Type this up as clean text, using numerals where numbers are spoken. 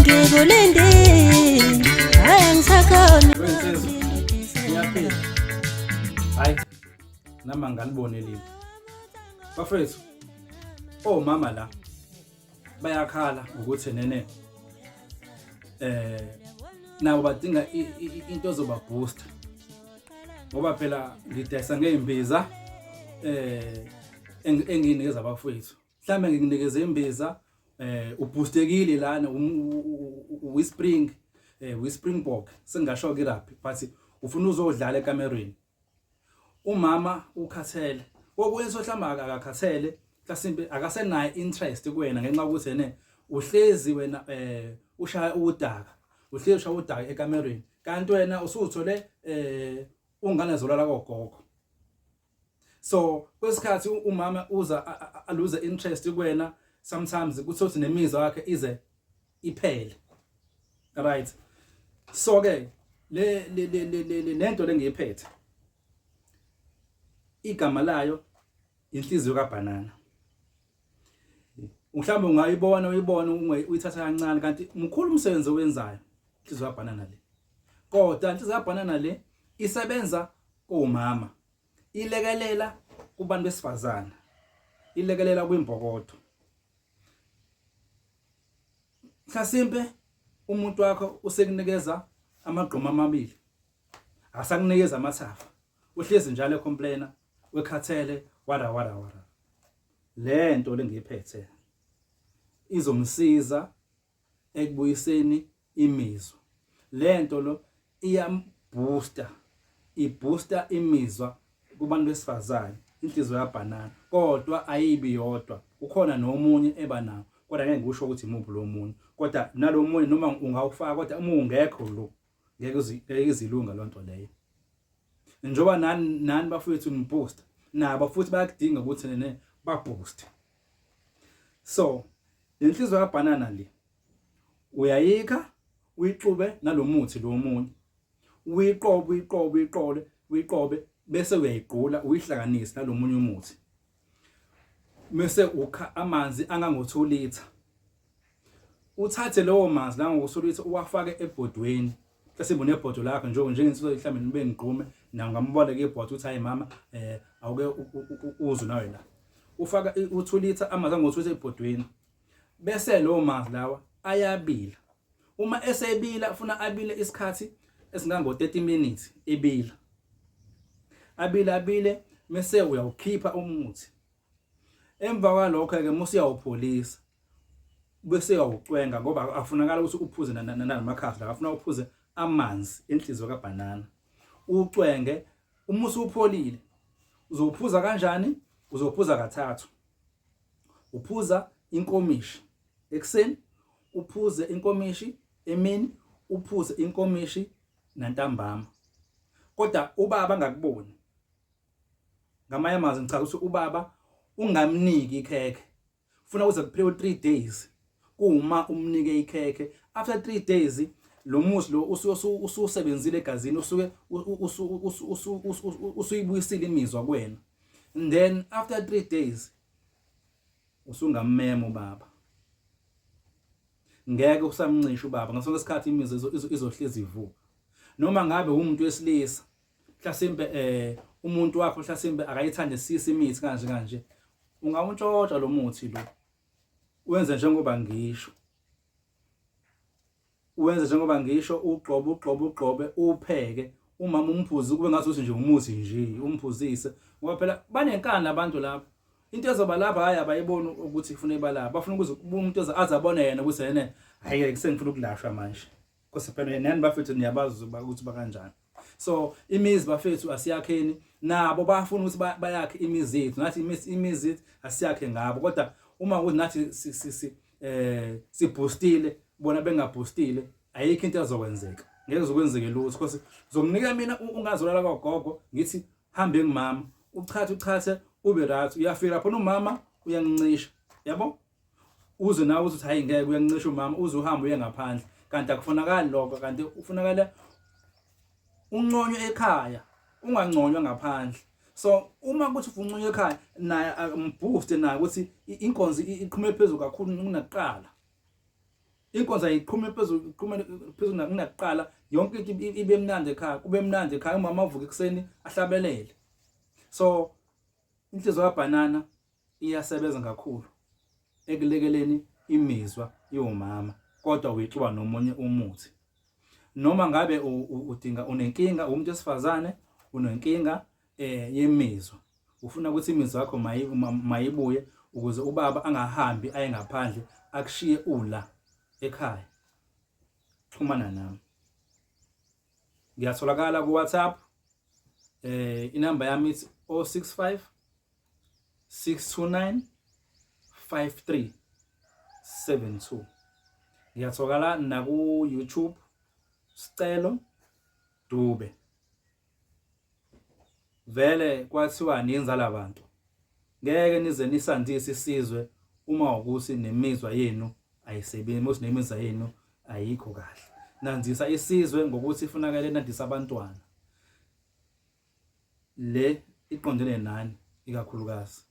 Ngikulindile, hhayi angisakhoni. Wensizwa, ngiyaphila. Hayi, nami angaliboni elibi. Bafethu, omama la bayakhala ukuthi nene nabo badinga into ezoba booster ngoba phela ngidayisa ngey'mbiza engiyinikeza abafowethu. Mhlambe ngikunikeze imbiza ubhoostekile lana uWhispering uWhispringbok sengingasho ke rugby but ufuna uzodlala ekamerweni. Umama ukhathele. Kokunye mhlawumbe akakhathele mhlasimpe akasenayo interest kuwena ngenxa yokuthi ene uhlezi wena ushaya udaka. Uhlezi ushaya udaka ekamerweni kanti wena usuthole ungane zolala kogogo. So kwesikhathi umama uza aluze interest kuwena sometimes kuthothi nemizwa yakhe ize iphele. Right. So ke le le le le lento lengiyiphethe igama layo inhliziyo kaBhanana. Mhlawumbe ungayibona uyibone uyithatha kancane kanti mkhulu umsebenzi owenzayo inhliziyo kaBhanana le. Kodwa inhliziyo kaBhanana le isebenza komama, ilekelela kubantu besifazana, ilekelela kwimbokodo. Mhlasimpe umuntu wakho usekunikeza amagqomo amabili, asakunikeza amathafa, uhlezi njalo ecomplaina, wekhathele wara wara wara. Lento lengiyiphethe izomsiza ekubuyiseni imizwa. Lento lo iyambooster, ibooster imizwa kubantu besifazane, inhliziyo yabhanana, kodwa ayibi yodwa, kukhona nomunye eba nawo, kodwa ngeke ngikusho ukuthi imuphi lo munye, kodwa nalo munye noma ungawufaka kodwa uma ungekho lo ngeke ngeke izilunga lonto leyo. Njengoba nani nani bafowethu nibooster, nabo futhi bayakudinga ukuthi nene baboost. So lenhliziyo kabhanana le uyayikha uyixube nalomuthi lo munye, uyiqobe uyiqobe uyiqole uyiqobe bese uyayigqula uyihlanganise nalomunye umuthi, bese ukha amanzi angango 2 litha. Uthathe lowo manzi la ngo 2 litha uwafake ebhodweni. Mhlasimbe unebhodo lakho njengoba njengensizwa mhlawumbe nibe nigqume nawe ungamboleka ibhodo uthi hayi mama awuke uzwe nawe la. Ufaka u2 litha amanzi ango 2 litha ebhodweni. Bese lowo manzi lawa ayabila. Uma esebila ufuna abile isikhathi esingango 30 minutes ebila. Abile abile mese uyawukhipha umuthi. Emva kwalokho ke musu uyawupholisa. Bese uyawucwenga ngoba afunakala ukuthi uphuze nalamakhasi la, afuna uphuze amanzi enhliziyo kaBhanana. Ucwenge uma usupholile. Uzowuphuza kanjani? Uzophuza kathathu. Uphuza inkomishi ekuseni, uphuze inkomishi emini, uphuze inkomishi nantambama. Kodwa ubaba angakuboni. Ngamanye amazwi ngichaza ukuthi ubaba ungamniki ikhekhe. Ufuna kuze kuphele 3 days kuma umnike ikhekhe. After 3 days lo musi lo ususebenzile egazini, usuke usuyibuyisile imizwa kuwena. And then after 3 days usungammema ubaba. Ngeke usamncisha ubaba ngaso sonke isikhathi, imizwa izohlezi ivuka. Noma ngabe umuntu wesilisa mhlasimpe umuntu wakho mhlasimpe akayithandisisi imithi kanje kanje, ungawuntshontsha lo muthi lo wenze njengoba ngisho, wenze njengoba ngisho, ugxobe ugxobe ugxobe upheke umama umphuze kube ngathi uthi nje umuthi nje umphuzise, ngoba phela banenkani abantu lapho. Into ezoba lapha hayi abayiboni ukuthi kufuneka balapha, bafuna ukuze umuntu aze abone yena ukuthi yena hayi sengifuna ukulashwa manje. Nkosi phela nani bafethu niyabazi ukuthi bakanjani. So imizi bafethu asiyakheni, nabo bafuna ukuthi bayakhe imizi yethu, nathi imizi yethu asiyakhe ngabo, kodwa uma ukuthi nathi sibhoostile bona bengaboostile, ayikho into ezokwenzeka, ngeke kuzokwenzeke lutho. Because uzonginika mina ungazolala kwagogo ngithi hambe ngimama, uchathe uchathe ube right, uyafika lapho umama uyangincisha, yabo, uze nawe uthi hayi ngeke uyangincisha umama, uze uhambe uye ngaphandle, kanti akufunakali lokho, kanti ufunakala unconywe ekhaya, unganconywa ngaphandle. So uma kuthi ufuna unconywe ekhaya, naye ambooste naye ukuthi inkonzo iqhume phezulu kakhulu kunakuqala. Inkonzo ayiqhume phezulu, iqhume phezulu kunakuqala, yonke into ibe mnandi ekhaya, kube mnandi ekhaya, umama avuke ekuseni ahlabelele. So inhliziyo kabhanana iyasebenza kakhulu ekulekeleni imizwa yomama, kodwa uyixuba nomunye umuthi. Noma ngabe udinga unenkinga, umuntu wesifazane unenkinga eh yemizwa, ufuna ukuthi imizwa yakho mayibuye ukuze ubaba angahambi aye ngaphandle akushiye ula ekhaya, xhumana nami. Ngiyatholakala ku WhatsApp, inamba yami ithi 065 629 5372. Ngiyatholakala naku YouTube, Sicelo Dube. Vele kwathiwa niyinzala bantu, ngeke nize nisandise isizwe uma ukuthi nemizwa yenu ayisebenzi, ukuthi nemizwa yenu ayikho kahle. Nandisa isizwe ngokuthi ifunakele nandisa abantwana. Le iqondene nani ikakhulukazi.